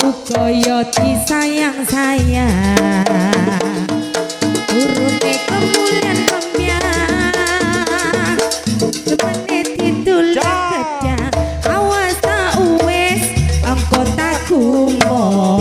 Uga ya disayang-sayang. Turune kemuliaan kembyang. Temene didul Ja. kejang. Awas tak wis engko tak gumo.